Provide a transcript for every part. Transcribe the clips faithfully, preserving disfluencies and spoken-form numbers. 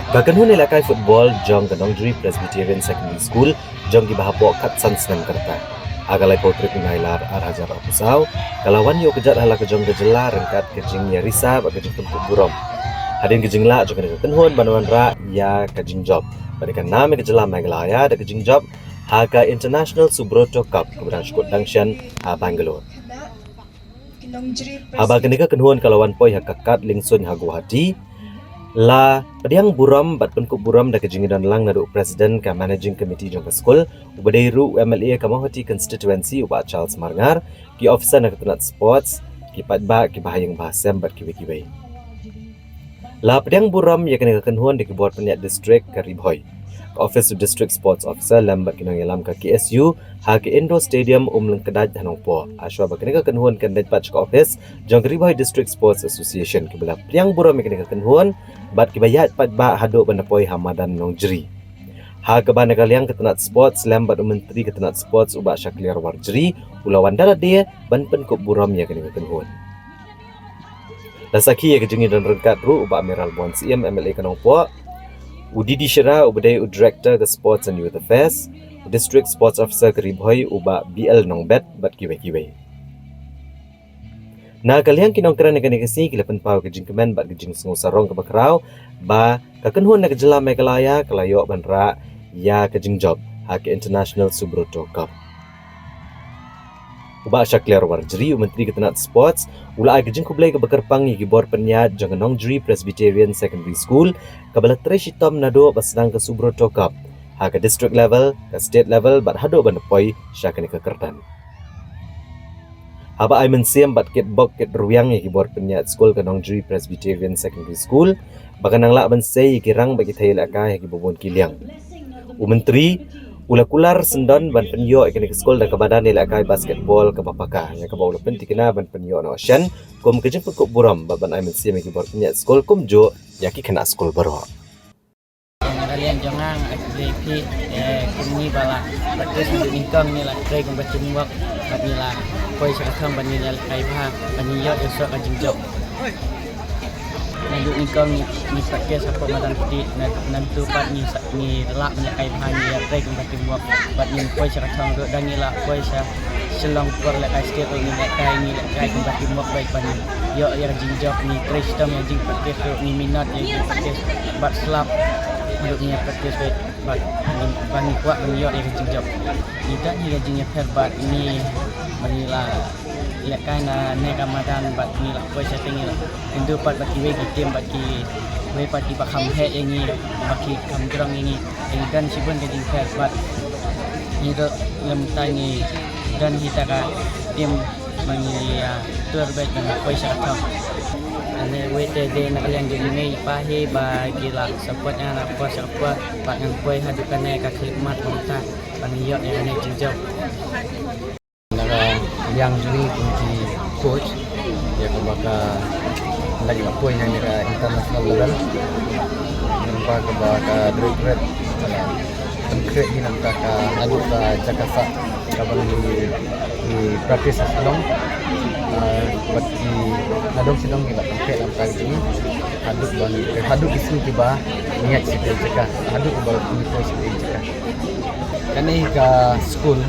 Ka kynhun ïalehkai football jong ka Nongjri Presbyterian Secondary School jong kiba hapoh khatsan snem ka rta, ha ka laiphew tarik u Nailar ar hajar arphew saw, ka la wan ïoh kjat ha la ka jong ka jylla ryngkat ka jingïarisa bad ka jingpynkup burom. Hadien ka jinglah jong kane ka kynhun ban wanrah ïa ka jingjop bad ka nam ïa ka jylla Meghalaya da ka jingjop ha ka International Subroto Cup kaba dang shu kut dang shen ha Bangalore. Haba kane ka kynhun ka la wan poi ha ka kad liengsuiñ ha Guwahati, la pdiang burom bad pynkup burom da ka jingïadon lang naduh u President ka Managing Committee jong ka skul, uba dei ruh u M L A ka Mawhati Constituency u Bah Charles Marngar, ki officer na ka tnat sports, ki paidbah, ki bahaïing bahasem bad kiwei kiwei. La pdiang burom ïa kane ka kynhun da ki bor pynïaid district ka Ri Bhoi, ka office u District Sports Officer lem bad ki nongïalam ka K S U ha ka Indoor Stadium Umlyngkdait ha Nongpoh. Hashwa ba kane ka kynhun kan leit pat sha ka office jong ka Ri Bhoi District Sports Association, kiba la pdiang burom ïa kane ka kynhun bad kiba ïaid paidbah haduh ban da poi ha madan Nongjri. Ha kaba na ka liang ka tnat sports lem bad u Myntri ka tnat sports u Bah Shakliar Warjri u la wan da lade ban pynkup burom ïa kane ka kynhun. La sakhi ïa ka jingïadon ryngkat ruh u Bah Mayralborn Syiem, M L A ka Nongpoh, u D D Shira uba dei u Director ka Sports and Youth Affairs, u District Sports Officer ka Ri Bhoi u Bah B L Nongbet bad kiwei kiwei. Na ka liang ki nongkren ha kane ka sngi ki la pynpaw ka jingkmen bad ka jingsngewsarong kaba khraw ba ka kynhun na ka jylla Meghalaya ka la ïoh ban rah ïa ka jingjop ha ka International Subroto Cup. U Bah Shakliar Warjri, u Myntri ka tnat sports, u la ai ka jingkhublei kaba kyrpang ïa ki bor pynïaid jong ka Nongjri Presbyterian Secondary School, kaba la trei shitom naduh ba sdang ka Subroto Cup ha ka district level, ka state level bad haduh ban da poi sha kane ka kyrdan. Haba ai mynsiem bad kit bok kit rwiang ïa ki bor pynïaid skul ka Nongjri Presbyterian Secondary School ba kan nang lah ban sei ïa ki rang bad ki thei ïalehkai ha kiba bun ki liang, u Myntri u la kular syndon ban pynïoh ïa kane ka skul da kaba don ïalehkai basketball kaba paka, ïa kaba u la pynthikna ban pynïoh noh shen kum ka jingpynkup burom bad ban ai mynsiem ïa ki bor pynïaid skul kumjuh ïa ki khynnah skul baroh. Ïa nga, ka liang jong nga, nga ai khublei ïa phi, eh, kumne ba la practice haduh nyngkong, ngi la trei kumba teamwork bad ngi la poi sha ka thong bad ngi la ïalehkai bha bad ngi ïoh ïa ka jingjop. Naduh nyngkong ngi, ngi practice hapoh madan pdih, na, nangtu pat ngi sa, ngi lah ban ïalehkai bha, ngi ïatrei kumba teamwork bad ngi poi sha ka thong ruh, da ngi la poi sha Shillong por lehkai state ruh ngi lehkai, ngi lehkai kumba teamwork bha bad ngi ïoh ïa ka jingjop, ngi trei shitom ïa ka jingpractice ruh, ngi minot ïa ka jingpractice bad slap ruh ngi ïa practice bha bad ngi, bad ngi kwah ban ïoh ïa ka jingjop. Ngi don hi ka jingïapher bad ngi, bad ngi la lehkai na ne ka madan bad ngi la poi shatei, ngi la ïakynduh pat bad kiwei ki team bad kiwei pat kiba kham heh ïa ngi, ba ki kham jrong ïa ngi. Ngi don shibun ka jingpher bad ngi ruh lem ta ngi don hi ta ka team ba ngi, ah, tur bad ba ngi poi sha ka thong. Ane wei te de na ka liang jong i mei i pa hi ba ki la support ïa nga na por sha ka por bad ngan poi haduh kane ka khyllipmat ba mynta ba ngan ïoh ïa kane ka jingjop. Na ka liang jong ngi kum ki coach, ïa kaba ka, la ki la poi na ka international level. Namar kaba ka directorate ka la pynkhreh hi namar ka, naduh ka jaka sah kaba ngi, ngi practice ha Shillong. Ah, bad ki nadong shadong ki la pynkhreh namar ka jong ngi. Haduh ba ngi, haduh ki sngi kiba ngi ïaid shatei jaka, haduh ba ngi poi shatei jaka. Kane ka skul,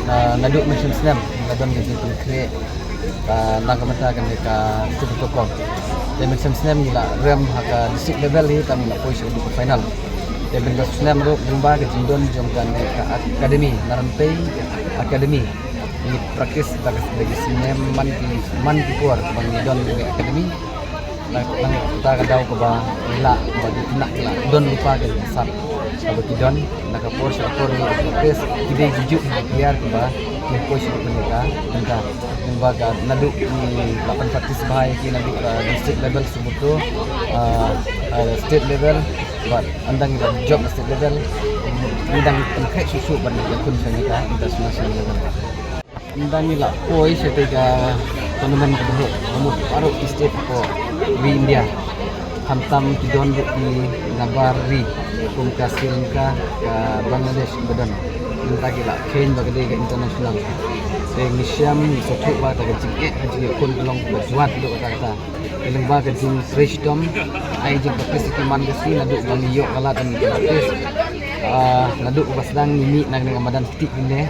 ah, naduh mynshem snem la don ka jingpynkhreh, ah, na ka bynta kane ka Subroto Cup. Te mynshem snem ngi la rem ha ka district level hi, te ngi la poi sha ka final. Te bynta snem ruh lyngba ka jingdon jong kane ka academy, Naranpei Academy, ngi practice da ka, da ki snem man ki, man ki por ba ngi don kane ka academy. Na, na kata ka daw kaba ngi lah, ba ki khynnah ki lah don lypa ka jingïasap kaba ki don. Na ka por sha ka por ngi practice, ki dei ki juh ki player kiba ngi poi sha ka bynta. Bynta ba ka naduh ngi lah ban practice bha ïa ki naduh ka district level, Subroto, ah, ah, state level, bad ynda ngi lah jop na state level, ngi dang pynkhreh shuh shuh ban ïakhun sha ka international level. Ynda ngi lah poi shatei ka tournament kaba heh, ka mut baroh ki state hapoh ri India. Khamtam ki don ruh ki nabar ri, kum ka Sri Lanka, ka Bangladesh kiba don. Mynta ki la kheiñ ba ka dei ka international. Te ngi shem ngi sngewthuh ba kata ka jingeh ka jingeh khun ka long kaba jwat haduh katta katta. Te lyngba ka jingtrei shitom, ai jingpractice ki man ka sngi naduh ba ngi ïoh ka lad ban practice. Ah, naduh ba sdang ngi mih na kane ka madan kti kine.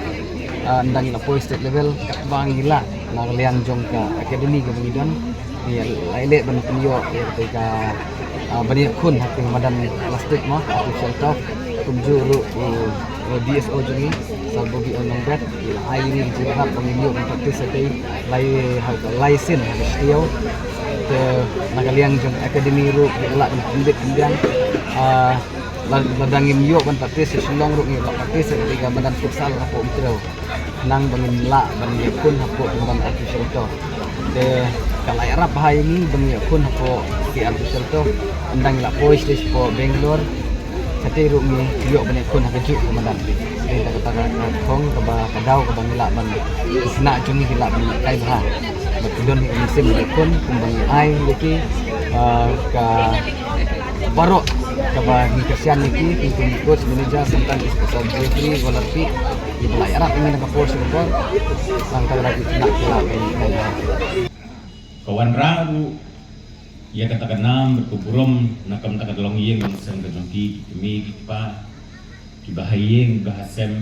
Ah, ynda ngi la poi state level, katba ngi lah na ka liang jong ka academy kaba ngi don. Ïa, la ïaleh ban pynïoh ïa kata ka, ah, ban ïakhun ha kata ka madan plastik mo, artificial turf. Kumjuh ruh u, u D S O jong ngi, Sir Bobby L Nongbet, ïa la ai ïa ngi ka jingrap ban ïoh ban practice ha kata, lai ha ka lai sien ha ka shnong. Te na ka liang jong academy ruh ïa la ban pynbit pynbiang. Ah, la, lada ngim ïoh ban practice sha Shillong ruh ngi la practice ha kata ka madan futsal hapoh Umtrew. Khnang ba ngin lah ban ïakhun hapoh ka madan artificial turf. Te ka la ïarap bha ïa ngi ban ïakhun hapoh ki artificial turf. Ynda ngi la poi sha, sha Bangalore, katei ruh ngi ïoh ban ïakhun ha kajuh ka madan. Te kata ka, ka thong kaba, ka daw kaba ngi lah ban, ki khynnah jong ngi ki lah ban lehkai bha. Bad ki don hi ka mynsiem ïakhun kumba ngi ai ïa ki, ah, ka baroh kaba ngi kyrshan ïa ki, ki, ki coach, manager, sometimes ki special referee, goalkeeper, kiba la ïarap ïa ngi na ka por sha ka por. Tang kata ki khynnah ki la, ki la, ki la. Ka wanrah ruh ïa kata ka nam bad ka burom na ka bynta ka longïing longsem ka jong ki, ki kmie ki kpa, kiba ha ïing kiba ha sem,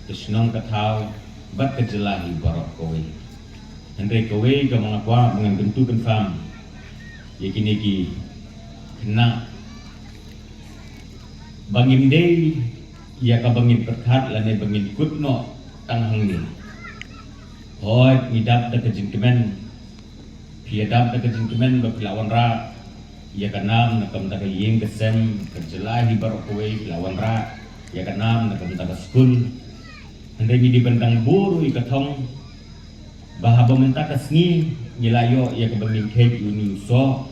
ka shnong ka thaw bad ka jylla hi baroh kawei. Hynrei kawei kaba nga kwah ba ngan kyntu kynpham ïa kine ki khynnah ba ngim dei ïa kaba ngin pyrkhat lane ba ngin kut noh tang hangne. Hooid, ngi dap da ka jingkmen, phi ïa dap da ka jingkmen ba phi la wanrah ïa ka nam na ka bynta ka ïing ka sem, ka jylla hi baroh kawei, phi la wanrah ïa ka nam na ka bynta ka skul. Hynrei ngi dei ban dang buh ruh ïa ka thong ba haba mynta ka sngi ngi la ïoh ïa kaba ngin kheit ïa une u soh,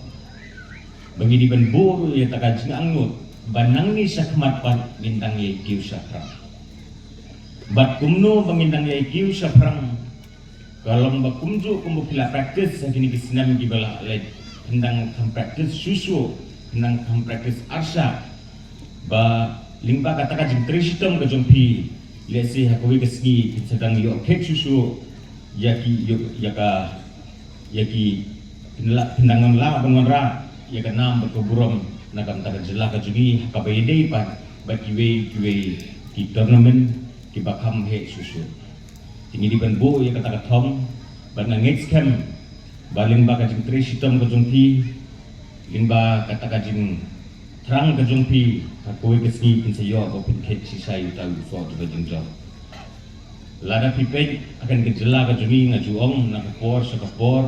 ba ngi dei ban buh ruh ïa kata ka jingangnud ba nangne shakhmat pat ngin dang ïai kiew shaphrang. Bad kumno ba ngin dang ïai kiew shaphrang? Ka long ba kumjuh kumba phi la practice ha kine ki snem kiba la leit, phin dang kham practice shuh shuh, phin dang kham practice arshah. Ba lyngba kata ka jingtrei shitom ka jong phi, lehse ha kawei ka sngi phin sa dang ïoh kheit shuh shuh ïa ki, ïoh, ïa ka, ïa ki, phin la, phin dang lah ban wanrah ïa ka nam bad ka burom na ka bynta ka jylla ka jong ngi ha kaba ïadei pat bad kiwei kiwei ki tournament kiba kham heh shuh shuh. Te ngi dei ban buh ïa kata ka thong bad nga ngeit skhem ba lyngba ka jingtrei shitom ka jong phi, lyngba kata ka jingthrang ka jong phi, ha kawei ka sngi phin sa ïoh ba phin kheit shisha ïa uta u soh jong ka jingjop. Lada phi peit ha kane ka jylla ka jong ngi, nga ju ong na ka por sha ka por,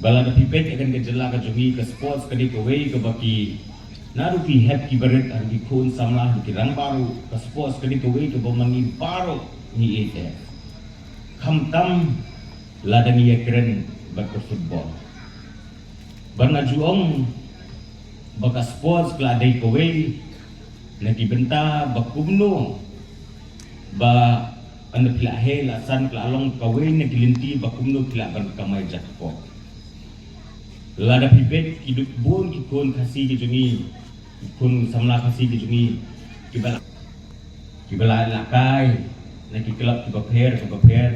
ba lada phi peit ha kane ka jylla ka jong ngi, ka sports ka dei kawei kaba ki, naduh ki hep ki barit haduh ki khun samla haduh ki rangbah ruh, ka sports ka dei kawei kaba ma ngi baroh ngi ïeit eh. Khamtam lada ngi ïakren bad ka football. Bad nga ju ong ba ka sports ka la dei kawei na ki bynta ba kumno ba ynda phi la heh la san ka la long kawei na ki lynti ba kumno phi lah ban kamai jakpoh. Lada phi peit ki duk bun ki khun Khasi ki jong ngi, ki khun samla Khasi ki jong ngi, kiba la, kiba la lehkai na ki club kiba pher kiba pher.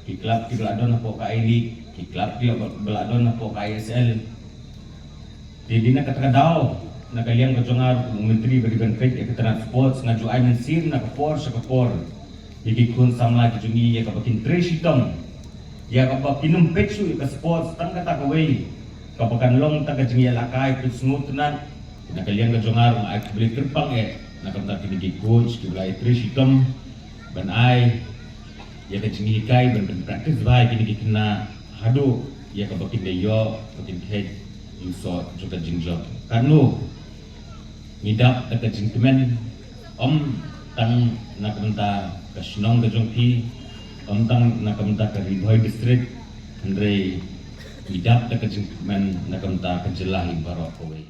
Ki club kiba la don hapoh ka I-League, ki club kiba la don hapoh ka I S L. Te dei na kata ka daw, na ka liang ka jong nga ruh kum u Myntri ba dei ban peit ïa ka tnat sports, nga ju ai mynsiem na ka por sha ka por ïa ki khun samla ki jong ngi ïa kaba kin trei shitom, ïa kaba kin ym peit shuh ïa ka sports tang kata kawei, kaba kan long tang ka jingïalehkai pynsngewtynnat. Na ka liang ka jong nga ruh nga ai khublei kyrpang eh na ka bynta kine ki coach kiba la ïatrei shitom ban ai ïa ka jinghikai ban pynpractice bha ïa kine ki khynnah haduh ïa kaba kin da ïoh ba kin kheit ïa u soh jong ka jingjop. Katno ngi dap da ka jingkmen, ym tang na ka bynta ka shnong ka jong phi, ym tang na ka bynta ka Ri Bhoi District, hynrei ngi dap da ka jingkmen na ka bynta ka jylla hi baroh kawei.